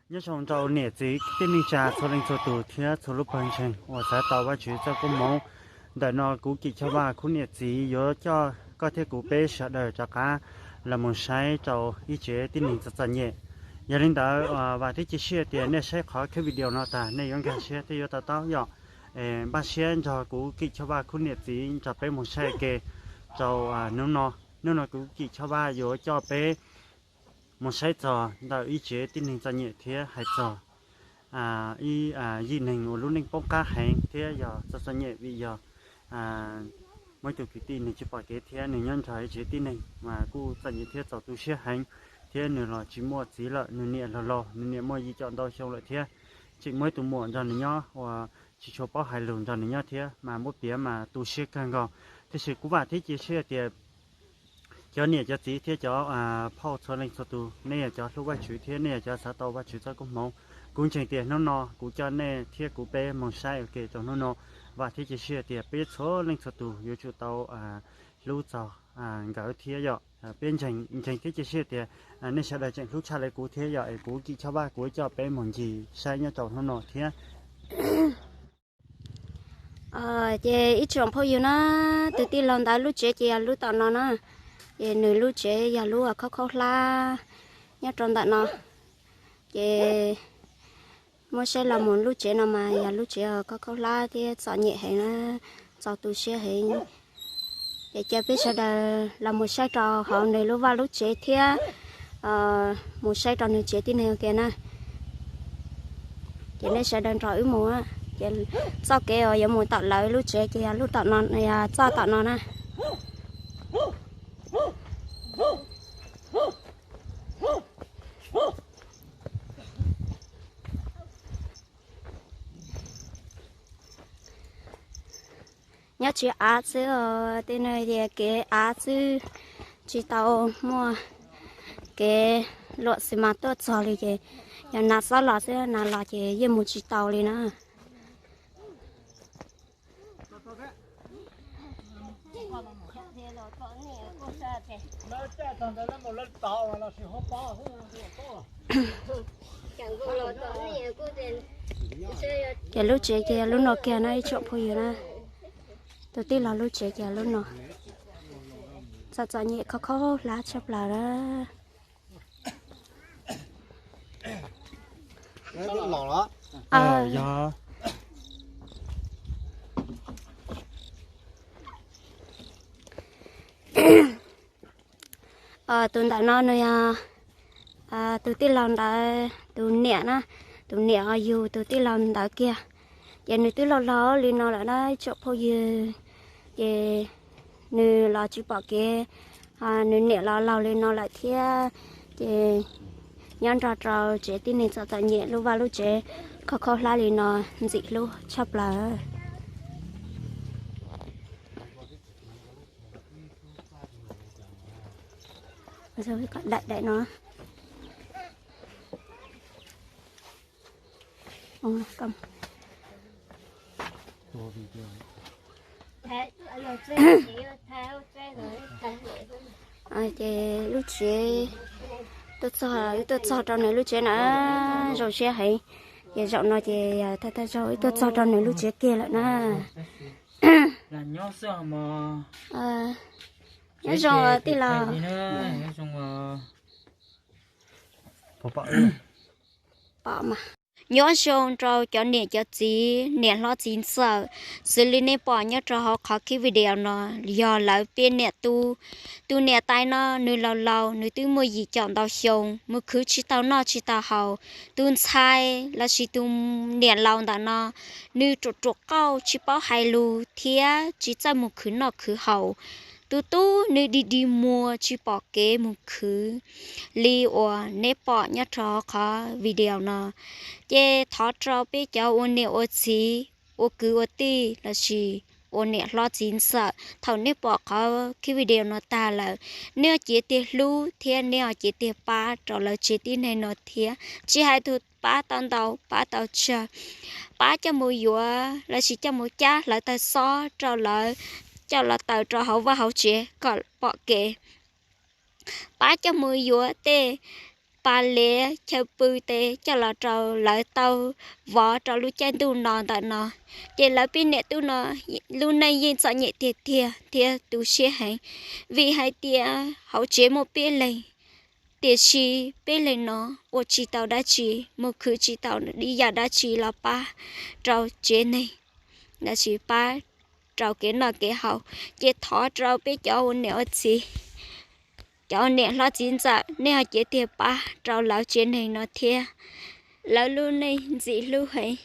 Nyob zoo rau niam txiv tij neej tsa txhua leej txhua tus thiab txhua lub pawg ntseeg uas xav tau Vajtswv txoj koob hmoov. Ntawm no kuv Kim Choj Vaj khub niam txiv yuav coj koj thiab kuv peb sawv daws rov qab los mus saib rau ib tsev tib neeg txom txom nyem. Yog li ntawd, vam thiab cia siab tias nej saib qhov clip video no tas nej yuav nkag siab thiab yuav to taub yom. Npaj siab nrog kuv Kim Choj Vaj khub niam txiv nrog peb mus saib ua ke rau hnub no. Hnub no kuv Kim Choj Vaj yuav coj peb mus saib txog ntawm ib tsev tib neeg txom nyem thiab hais txog ib yim neeg uas lub neej poob qab heev thiab yog txom txom nyem vim yog muaj ib tug kwv tij nws tsis pom kev thiab nws nyob nrog ib tsev tib neeg mas kuj txom nyem thiab txaus tu siab heev, thiab nws los tsis muaj txiv lawm, nws niam laus laus, nws niam muaj yim caum ntau xyoo lawm thiab tseem muaj ib tug muam nrog nws nyob uas tsis tshua paub hais lus nrog nws nyob thiab mas muab piav mas tu siab kawg nkaus. Tiam sis kuv vam thiab cia siab tias cov niam cov txiv thiab cov phauj txhua leej txhua tus, nej yog cov hlub Vajtswv thiab nej yog cov xav tau Vajtswv txoj koob hmoov. Kuv ntseeg tias hnub no kuv coj nej thiab kuv peb mus saib ua ke rau hnub no, vam thiab cia siab tias peb txhua leej txhua tus yuav tsum tau hlub txog nkawd thiab yom. Peb ntseeg thiab cia siab tias nej sawv daws tseem hlub tshaj li kuv thiab yom, es kuv Kim Choj Vaj kuv coj peb mus ncig saib nyob rau hnub no thiab. Ces ib tsoom phooj ywg na, tus tij laug ntawd lub tsev ces yog lub tom no na, ces nws lub tsev yog lub khaub khaub hlab nyob rau ntawm no. Ces muab saib los mus lub tsev no mas yog lub tsev khaub khaub hlab thiab txom nyem heev na, txaus tu siab heev. Ces caw peb sawv daws los mus saib rau hauv nws lub vaj lub tsev thiab mus saib rau nws tsev tib neeg ua ke na. Ces nej sawv daws nrog wb mus, ces txoj kev uas yuav mus tom lawv lub tsev ces yog lub tom no, yog txoj tom no na. Nyob tsis av xwb os, tej no tias kev av xwb, tsis tau muaj kev luam xis mas tuaj txog li ces yog nas xob los xwb, nas los ces yeej mus tsis tau li na. Ces lub tsev ces lub no kiag no ib tsoom phooj ywg na. Tus tij laug lub tsev ces lub no. Txom txom nyem khaub khaub hlab tshaj plaws na. Tus ntawm no nws yog tus tij laug ntawd tus niam na, tus niam yug tus tij laug ntawd kiag. Ces nws twb laug laug li no lawm na ib tsoom phooj ywg, ces nws los tsis pom kev, nws niam los laug li no lawm thiab, ces nyob nrog rau tsev tib neeg txom txom nyem lub vaj lub tsev khaub khaub hlab li no ntxim hlub tshaj plaws. Daim daim no. Ces lub tsev tuaj txog, wb tuaj txog rau nws lub tsev na, zoo siab heev. Ces zaum no ces thawj thawj zaug wb tuaj txog rau nws lub tsev kiag lawm na. Nyob zoo tij laug. Nyob zoo rau cov niam cov txiv, niam hlob txiv ntxawm, xws li nej pom nyob rau hauv qhov clip video no, yog lawv peb niam tub. Tus niam tais no nws laus laus, nws twb muaj yim caum ntau xyoo, mus khwv tsis tau noj tsis tau haus. Tus ntxhais lossis tus niam laus ntawm no, nws ruam ruam qauj tsis paub hais lus thiab tsis txawj mus khwv noj khwv haus. Tus tub nws dig dig muag tsis pom kev mus khwv li uas neb pom nyob rau qhov video no. Ces thov rau peb cov ua niam ua txiv, ua kwv ua tij lossis ua niam hlob txiv ntxawm, thaum neb pom qhov clip video no tag lawm, neb ho ciav tiag hlub thiab neb ho ciav tiag pab rau lawv tsev tib neeg no thiab. Tsis hais tus pab tau ntau pab tau tsawg, pab coj mus yuav lossis coj mus cab hlawv taw xob rau lawv, coj los taws rau hauv vaj hauv tsev kom pom kev. Pab coj mus yuav tej pas lev chaw pw tes coj los rau lawv tau vov rau lub caij ntuj no ntawm no. Ces lawv peb niam tub no lub neej yeej txom nyem tiag tiag thiab tu siab heev, vim hais tias hauv tsev muaj peb leeg, tiam sis peb leeg no ua tsis tau dab tsi, mus khwv tsis tau ib yam dab tsi los pab rau tsev neeg, dab tsi pab rau kev noj kev haus. Ces thov rau peb cov ua niam ua txiv, cov niam hlob txiv ntxawm, nej ho cev tiag pab rau lawv tsev neeg no thiab. Lawv lub neej ntxim hlub heev,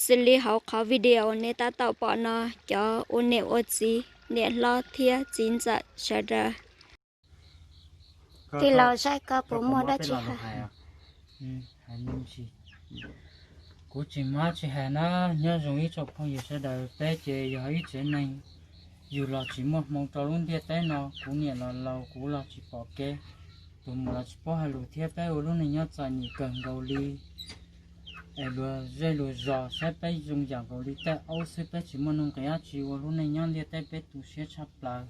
xws li hauv qhov video nej tab tom pom no, cov ua niam ua txiv, niam hlob thiab txiv ntxawm sawv daws. Tij laug Zaib, koj puas muaj dab tsi hais? Kuv tsis muaj tsis hais na, nyob zoo ib tsoom phooj ywg sawv daws, peb ces yog ib tsev neeg, yus los tsis muaj hmoo rau lub ntiaj teb no, kuv niam los laus kuv los tsis pom kev, tus muam los tsis paub hais lus thiab peb ua lub neej nyob txom nyem kawg nkaus li. Es luag zej luag zos saib peb zoo yam nkaus li tej aub xwb, peb tsis muaj nuj nqis dab tsi, ua lub neej nyob ntiaj teb peb tu siab tshaj plaws.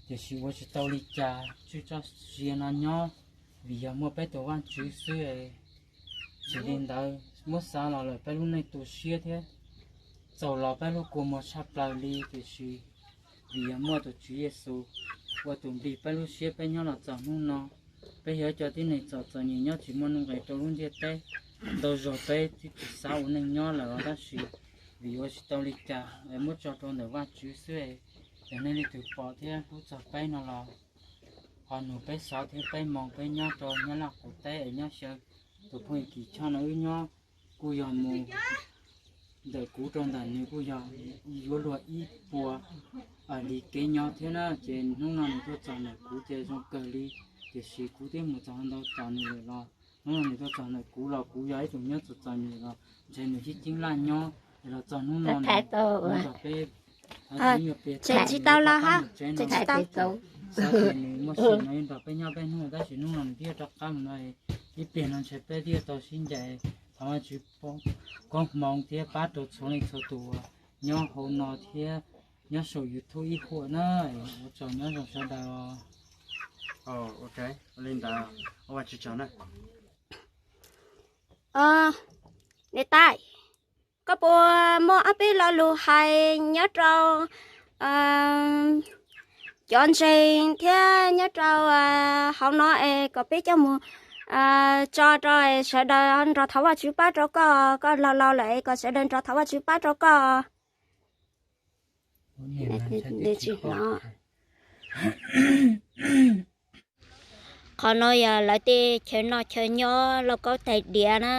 Tiam sis ua tsis tau li cas, tswj txoj sia no nyob vim yog muaj peb tus Vajtswv xwb. Tsis li ntawd muab xav los lawm peb lub neej tu siab thiab txaus los peb lub kua muag tshaj plaws li, tiam sis vim yog muaj tus Tswv Yexus ua tus nrig peb lub siab peb nyob los txog hnub no. Peb yog cov tib neeg txom txom nyem nyob tsis muaj nuj nqis rau lub ntiaj teb, ntau zaug peb twb tsis xav ua neej nyob lawm os, tab sis vim ua tsis tau li cas es muab tso rau ntawm Vajtswv xwb. Yog nej leej twg pom thiab hlub txog peb no los ho nug peb xov thiab peb moo, peb nyob rau Nyab Laj qub teb es nyob xyaw tus phooj ywg Kim Choj no wb nyob kuj yog mus ntawm kuv rau ntawm nws kuj yog yuav luag ib puas li kev nyob thiab na, ces hnub no nws tuaj txog ntawm kuv ces zoo kawg li, tiam sis kuv twb mus txog ntau tom nws lawm los hnub no nws tuaj txog ntawm kuv los kuv yog ib tug nyob txom txom nyem los ntshe nws sib ceeb laj nyob, es los txog hnub no nws nrog peb tsis tau los ha, tseem tsis tau. Xav tias nws muaj sim no nrog peb nyob peb hnub, tab sis hnub no nws twb yuav rov qab mus no, ib pliag no ntshe peb twb yuav tau sib ncaim. Thov Vajtswv koob hmoov thiab pab rau txhua leej txhua tus uas nyob hauv no thiab nyob saum YouTube ib huam na, ua tsaug nyob zoo sawv daws. Li ntawd, ua Vajtswv tsaug na. Niam tais, koj puas muaj ob peb lo lus hais nyob rau cov ntseeg thiab nyob rau hauv no es kom peb coj mus tso rau sawv daws nrog thov Vajtswv pab rau koj, koj laus laus lawm es kom sawv daws nrog thov Vajtswv pab rau koj. Qhov no yog lawv tej chaw noj chaw nyob lauj kaub tais diav na,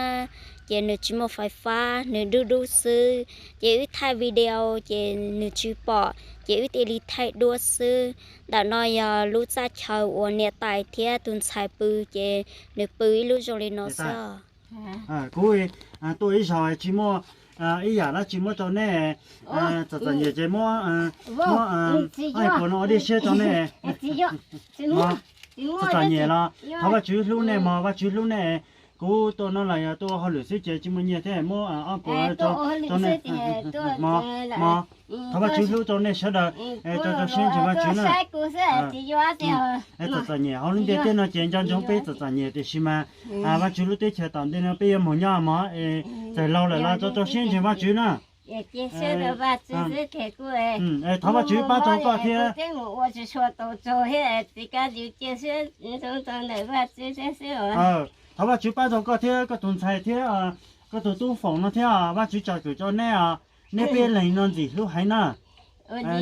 ces nws tsis muaj fais fab, nws dub dub xwb, ces wb thaij video ces nws tsis pom, ces wb thiaj li thaij duab xwb. Ntawm no yog lub txaj chaw uas niam tais thiab tus ntxhais pw, ces nws pw ib lub zoo li no xwb. Kuv tuaj ib zaug tsis muaj ib yam dab tsi muab rau nej, txom txom nyem ces muab, muab, puas no ua dej siab rau nej. Txom txom nyem los thov Vajtswv hlub nej mog, Vajtswv hlub nej. Kuv tuaj no los yog tuaj ua hauj lwm xwb ces tsis muaj nyiaj thiab, muab ob puas rau nej mog. Thov Vajtswv hlub rau nej sawv daws, rau rau siab ntseeg Vajtswv na. Txom txom nyem hauv lub ntiaj teb no ces nco ntsoov peb txom txom nyem, tiam sis mas Vajtswv lub teb chaws tom ntej no peb yuav mus nyob mog. Txawm laus lawm los rau rau siab ntseeg Vajtswv na. Thov Vajtswv pab rau koj thiab. Thov Vajtswv pab rau koj thiab koj tus ntxhais thiab koj tus tub Foom no thiab, Vajtswv tsom kwm rau nej os. Nej peb leeg no ntxim hlub heev na.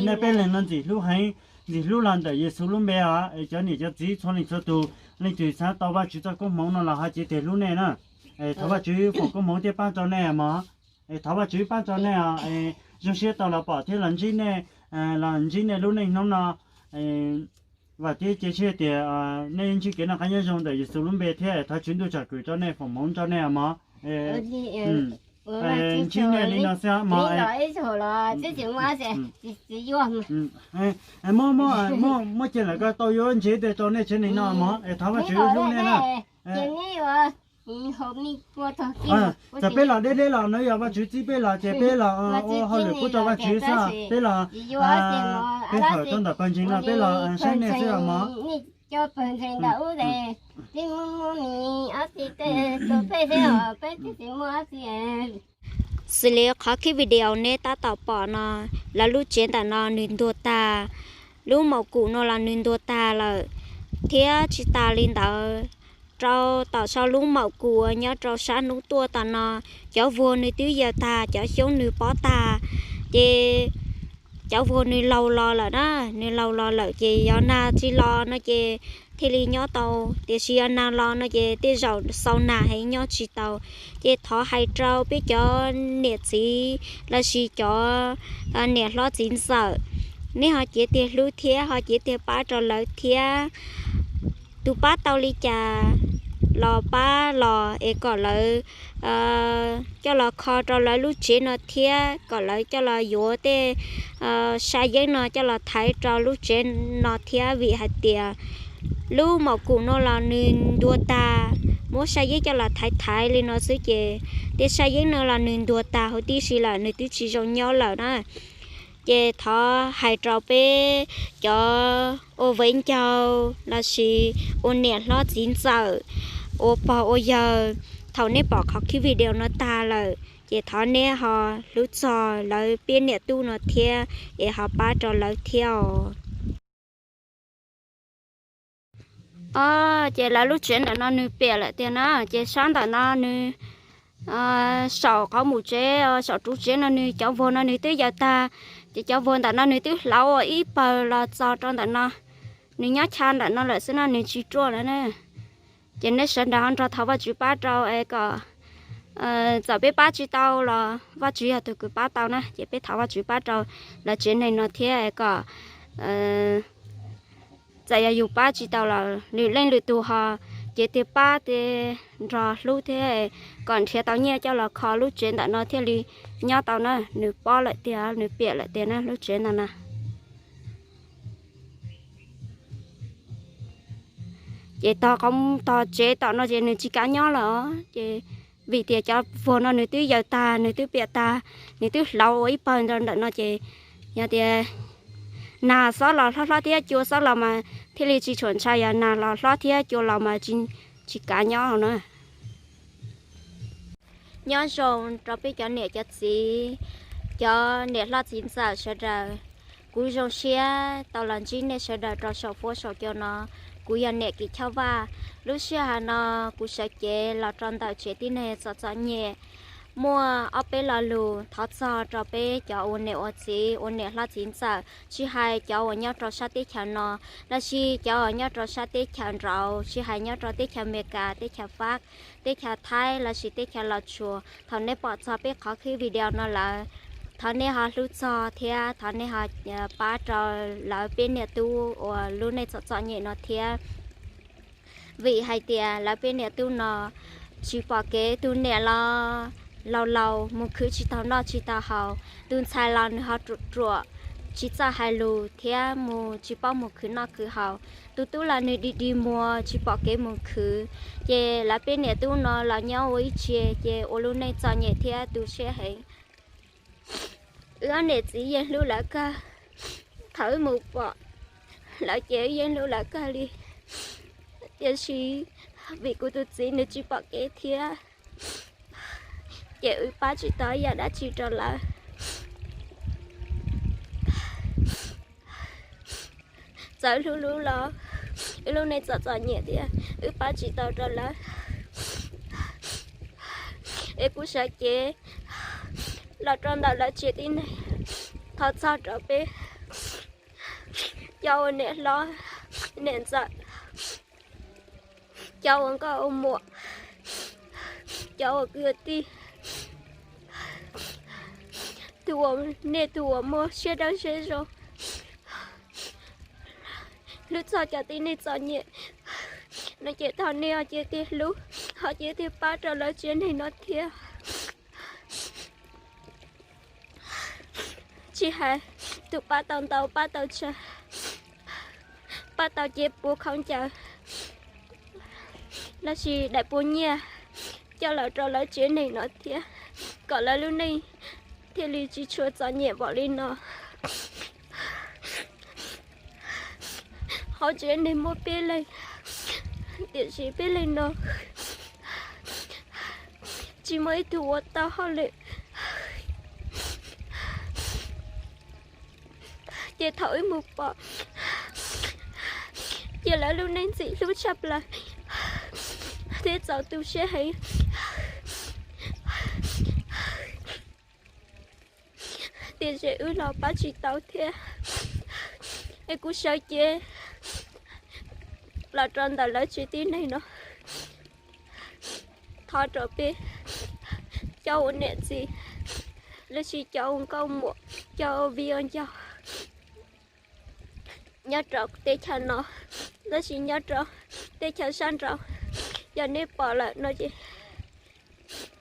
Nej peb leeg no ntxim hlub heev, ntxim hlub los ntawm Yexus lub npe os. Es cov niam cov txiv txhua leej txhua tus, leej twg xav tau Vajtswv txoj koob hmoov no los ho cev tes hlub nej na. Es thov Vajtswv foom koob hmoov thiab pab rau nej mog. Es thov Vajtswv pab rau nej os. Es zoo siab tau los pom thiab los ntsib nej, los ntsib nej lub neej hnub no. Vam thiab cia siab tias nej ntsib kev noj qab nyob zoo ntawm Yexus lub npe thiab thov Tswv Ntuj tsom kwm rau nej, foom hmoov rau nej mog. Ntsib nej li no xwb mog. Muab, muab cia lawm koj tau yuav ntsev tes rau nej tsev neeg no mog. Es thov Vajtswv hlub nej na. Txawm peb los deb deb los no yog Vajtswv txib peb los ces peb los ua hauj lwm pub rau Vajtswv xwb, peb los, peb hawm rau ntawm pawg ntseeg no peb los saib nej xwb os mog. Xws li qhov khib video nej tab tom pom no, lawv lub tsev ntawm no nws ntuag tag, lub maum kum no los nws ntuag tag lawm, thiab tsis tas li ntawd, rau tom sau lub maum kum uas nyob rau sab hnub tuaj tom no, cov vuag nws twb yaws tag, cov xyoob nws pob tag, ces cov vuag nws laus los lawm na, nws laus los lawm ces yog nag tsis los no ces thiaj li nyob tau, tiam sis yog nag los no ces tej zaum xau nag heev nyob tsis tau. Ces thov hais rau peb cov niam txiv lossis cov niam hlob txiv ntxawm, nej ho cev tiag hlub thiab ho cev tiag pab rau lawv thiab. Tus pab tau li cas los pab los es kom lawv coj los kho rau lawv lub tsev no thiab kom lawv coj los yuav tej sa yeeb no coj los thaiv rau lub tsev no thiab, vim hais tias lub maum kum no los nws ntuag tag, muab sa yeeb coj los thaiv thaiv li no xwb ces tej sa yeeb no los nws ntuag tag huv tib si lawm, nws twb tsis zoo nyob lawm na. Ces thov hais rau peb cov ua viv ncaus lossis ua niam hlob txiv ntxawm, ua pog ua yawg, thaum nej pom qhov khib video no tag lawm ces thov nej ho hlub txog lawv peb niam tub no thiab es ho pab rau lawv thiab os. Ces lawv lub tsev ntawm no nws piam lawm tiag na, ces sab ntawm no nws saum qhov mus tsev, saum ruv tsev no nws cov vuag no nws twb yaws tag, ces cov vuag ntawm no nws twb hlauv ua ib pawg los txog rau ntawm no, nws nyob chaw ntawm no lawm xwb no nws tsis ruaj lawm na. Ces nej sawv daws ho nrog thov Vajtswv pab rau es kom txawm peb pab tsis tau los Vajtswv yog tus kws pab tau na, ces peb thov Vajtswv pab rau lawv tsev neeg no thiab es kom txawm yog yus pab tsis tau los lwm leej lwm tus ho cev tiag pab tiag nrog hlub thiab kom nrhiav tau nyiaj coj los kho lub tsev ntawm no thiaj li nyob tau na, nws pob lawm tiag, nws piam lawm tiag na lub tsev ntawm no. Ces tog qhov tog tsev tom no ces nws tsis kav nyob lawm os, ces vim tias cov vuag no nws twb yaws tag, nws twb piam tag, nws twb hlauv ua ib pawg ntawm no ces yog tias nag xob los hlob hlob thiab cua xob los mas thiaj li tsis tshua ntshai, yog nag los hlob thiab cua los mas tsis kav nyob na. Nyob zoo rau peb cov niam cov txiv, cov niam hlob txiv ntxawm sawv daws. Kuv zoo siab tau los ntsib nej sawv daws rau saum fuab saum cua no. Kuv yog niam Kim Choj Vaj. Lub sij hawm no kuv sawv cev los rau ntawm tsev tib neeg txom txom nyem, muaj ob peb lo lus thov txog rau peb cov ua niam ua txiv, ua niam hlob txiv ntxawm, tsis hais cov uas nyob rau sab teb chaws no lossis cov uas nyob rau sab teb chaws nraud, tsis hais nyob rau teb chaws Amelikas, teb chaws Fab, teb chaws Thaib lossis teb chaws Los Tsuas. Thaum nej pom txog peb qhov khib video no lawm, thov nej ho hlub txog thiab thov nej ho pab rau lawv peb niam tub uas lub neej txom txom nyem no thiab. Vim hais tias lawv peb niam tub no tsis pom kev, tus niam los laus laus mus khwv tsis tau noj tsis tau haus, tus ntxhais los nws ho ruam ruam tsis txawj hais lus thiab mus tsis paub mus khwv noj khwv haus, tus tub los nws dig dig muag tsis pom kev mus khwv. Ces lawv peb niam tub no los nyob ua ib tse ces ua lub neej txom nyem thiab tu siab heev. Wb ob niam txiv yeej hlub lawv kawg, thaum wb mus pom lawv ces wb yeej hlub lawv kawg li. Tiam sis vim kuv tus txiv nws tsis pom kev thiab, ces wb pab tsis tau yam dab tsi rau lawv. Txawm wb hlub hlub los wb lub neej txom txom nyem thiab wb pab tsis tau rau lawv. Es kuv sawv cev los rau ntawm lawv tsev tib neeg, thov txog rau peb cov ua niam hlob niam ntxawm, cov ua nkauj ua muam, cov ua kwv tij, tus uas nej tus uas muaj siab dawb siab zoo, hlub txog cov tib neeg txom nyem no ces thov nej ho cia tiag hlub, ho cia tiag pab rau lawv tsev neeg no thiab. Tsis hais tus pab tau ntau pab tau tsawg, pab tau cev puav khaub ncaws lossis daim puav nyiaj, coj los rau lawv tsev neeg no thiab, kom lawv lub neej thiaj li tsis tshua txom nyem npaum li no. Hauv tsev neeg muaj peb leeg, tiam sis peb leeg no tsis muaj ib tug ua tau hauj lwm. Ces thaum wb mus pom, ces lawv lub neej ntxim hlub tshaj plaws thiab txaus tu siab heev. Tiam sis wb los pab tsis tau thiab, es kuv sawv cev los rau ntawm lawv tsev tib neeg no, thov rau peb cov ua niam txiv, los sis cov ua nkauj muam, cov ua viv ua ncaus nyob rau teb chaws no, tab sis nyob rau teb chaws sab nraud, yog nej pom lawm no ces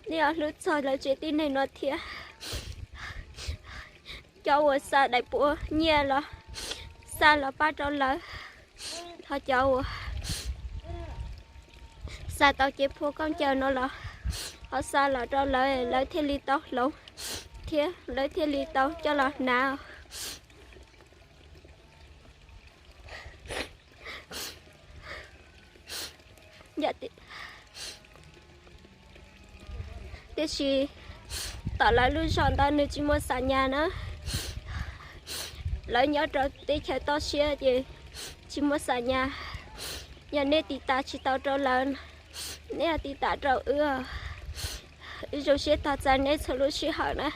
nej ho hlub txog lawv tsev tib neeg no thiab. Cov uas xa daim pua nyiaj los xa los pab rau lawv, ho cov uas xa tau cev phuam khaub ncaws no los ho xa los rau lawv, lawv thiaj li tau hloov thiab lawv thiaj li tau coj los hnav. Tiam sis tom lawv lub zos ntawd nws tsis muaj xa nyas na. Lawv nyob rau teb chaws toj siab ces tsis muaj xa nyas. Yog nej tiv tas tsis tau rau lawv, nej tiv tas rau wb, wb zoo siab tos txais nej txhua lub sij hawm na.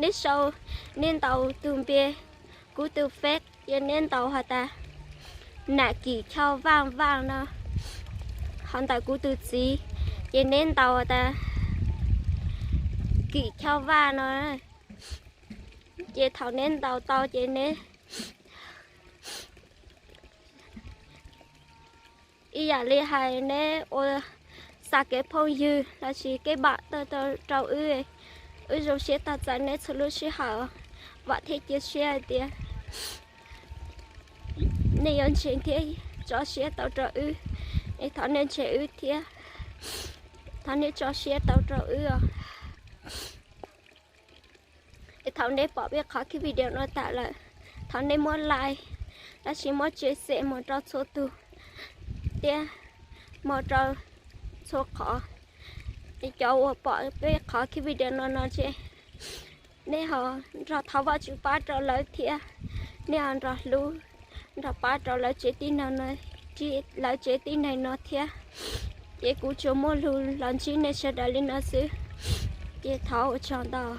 Nej sau, nej ntaus tus npe kuv tus Face ces nej ntaus has tas Nam Kim Chau Vaj Vaj no, ho ntawm kuv tus txiv ces nej ntaus has tas Kim Chau Vaj no. Ces thaum neb ntaus tau ces neb ib yam li hais neb ua xa kev phooj ywg lossis kev pab tau rau wb, wb zoo siab tos txais neb txhua lub sij hawm. Vam thiab cia siab hais tias nej yuav ntseeg thiab tso siab tau rau wb, es thov nej ntseeg wb thiab, thov nej tso siab tau rau wb os. Es thaum nej pom peb qhov video no tas lawm, thov nej muab like, tab sis muab share mus rau txhua tus thiab mus rau txhua qhov. Es cov uas pom peb qhov video no no ces nej ho nrog thov Vajtswv pab rau lawv thiab, nej ho nrog hlub, nrog pab rau lawv tsev tib neeg no, lawv tsev tib neeg no thiab. Ces kuv tsuas muaj lus los ntsib nej sawv daws li no xwb, ces thov ua tsaug ntau.